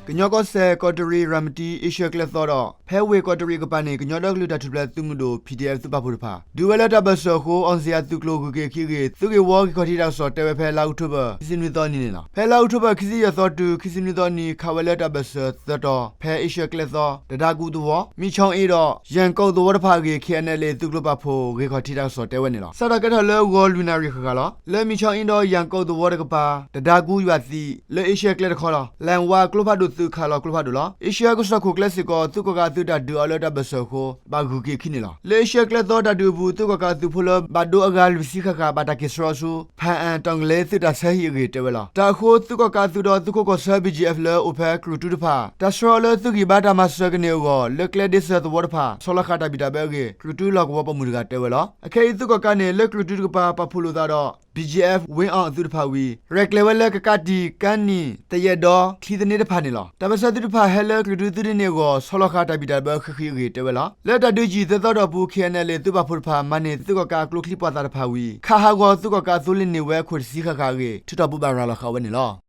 ကညီကီၢ်စဲၣ် ကီးတရံး ရၤမတံ အ့ရှၢၣ်ကျဲသီဒီး ဖဲဝ့ၢ်ကီးတရံးအကပၤန့ၣ် ကညီဒီကလုာ်တၢ်ထူၣ်ဖျဲးသုးမုၢ်ဒိၣ် ပီၣ်ဒံၣ်အဲၣ် သုးပာ်ဖှိၣ်တဖၣ် ဒုးဝဲလၢတၢ်ဘၢၣ်စၢၤအဃိ အီၣ်စ့ၣ်အသုးကျိၤဂုၤက့ၤခံအဂ့ၢ် သုးဂ့ၢ်ဝီဂံၢ်ခီၣ်ထံးတၢ်ကစီၣ်တဲဝဲဖဲလါအီးကထိဘၢၣ် ခံဆံနွံသီနံၤန့ၣ်လီၤ. ဖဲလါအီးကထိဘၢၣ် ခံဆံယဲၢ်သီတုၤ ခံဆံနွံသီနံၤ ခးဝဲလၢတၢ်ဘၢၣ်စၢၤသၢတီၤ ဖဲအ့ရှၢၣ်ကျဲသီ တဒါကူသဝီ မံၣ်ခၠီအ့ဒီး ယၣ်ကိးသဝီတဖၣ်အဂ့ၢ် ခ့ၣ်အဲၣ်အဲၣ်လ့ၣ် သုးကျိၤပာ်ဖှိၣ်ဂ့ၢ်ခီၣ်ထံးတၢ်ကစီၣ်တဲဝဲန့ၣ်လီၤ. စးထီၣ်ကဲထီၣ်လၢဂီၤလွံၢ်နၣ်ရံၣ်ဃၣ်ဃၣ်လီၤ. လၢမံၣ်ခၠီအ့ဒီးယၣ်ကိးသဝီတကပၤ တဒါကူယွၤသံ လၢအ့ရှၢၣ်ကျဲတခီလီၤ. လဲၤဝးကျိဖးဒိၣ်သုးခးလီၤကျိဖးဒိၣ်လီၤ. အ့ရှၢၣ်ကစီၣ်ခိၣ်ကျဲစ့ၢ်ကီး သုးကီၣ်ကးအသုးတၢ်ဒုးအီၤလၢတၢ်ဘၢၣ်စၢၤအဃိ ဘၣ်ဂုၤက့ၤခံန့ၣ်လီၤ. လၢအ့ရှၢၣ်ကျဲသီတၢ်ဒုးအပူၤ သုးကီၣ်ကးအသုးဖိလၢ ဘၣ်ဒိအဂၤလွံၢ်ဆံဃၣ်ဃၣ် ဘၣ်တၢ်က့ၤဆှၢအီၤဆူ ဖၣ်အၣ်တီၣ်ကလဲသုးတၢ်ဆၢဟံၣ်အဂ့ၢ်တဲဝဲလီၤ. တၢ်အဃိ သုးကီၣ်ကးအသုးဒီးသုးခိးကီၢ်ဆၢ ဘံၣ်ကၠံၣ်အဲၣ် လၢအိၣ်ဖဲကြူၣ်တုတဖၣ် တၢ်ဆှၢအီၤလၢသုးဂံၢ်ဘါတၢ်မၤစၢၤကန့ၢ်အဂီၢ် လၢကျဲဒ့စၢၤသဝီတဖၣ် ဆီလီၤဃာ်တၢ်ဘံၣ်တၢ်ဘၢအဂ့ၢ် ကြူၣ်တုလီၢ်ကဝီၤပိာ်မုၣ်တဂၤတဲဝဲလီၤ. အခဲအံၤသုးကီၣ်ကးန့ၣ် လၢကြူၣ်တုတကပၤ ပာ်ဖှိၣ်လိာ်သးဒီး ဘံၣ်ကၠံၣ်အဲၣ် ဝ့အီၣ်အသုးတဖၣ်ဝံၤ ရဲၣ်ကျဲၤဝဲလၢကကးတံၢ် ကါနံၣ် သယဲၣ်ဒီ ချံသန့တဖၣ်န့ၣ်လီၤ. တၢ်ပၢၢ်ဆၢသုးတဖၣ်ဟဲလၢကြူၣ်တုသုးဒ့န့ၢ်အဂီၢ် ဆီလီၤဃာ်တၢ်ဘံၣ်တၢ်ဘၢဃံးဃံးအဂ့ၢ်တဲဝဲလီၤ. လၢတၢ်ဒုးယံာ်သၢသီတီၢ်ပူၤ ခ့ၣ်အဲၣ်အဲၣ်လ့ၣ် သုးပာ်ဖှိၣ်တဖၣ် မၤန့ၢ်သုးကီၣ်ကးအကျိချံပှာ်သၣ်တဖၣ်ဝံၤ ခးဟးဂီၤ သုးကီၣ်ကးအသိလ့ၣ်န့ၢ်ဝဲအခိၣ်တဆံဃၣ်ဃၣ်အဂ့ၢ် ထုးထီၣ်ပူၤဘၣ်ရၤလီၤဃာ်ဝဲန့ၣ်လီၤ.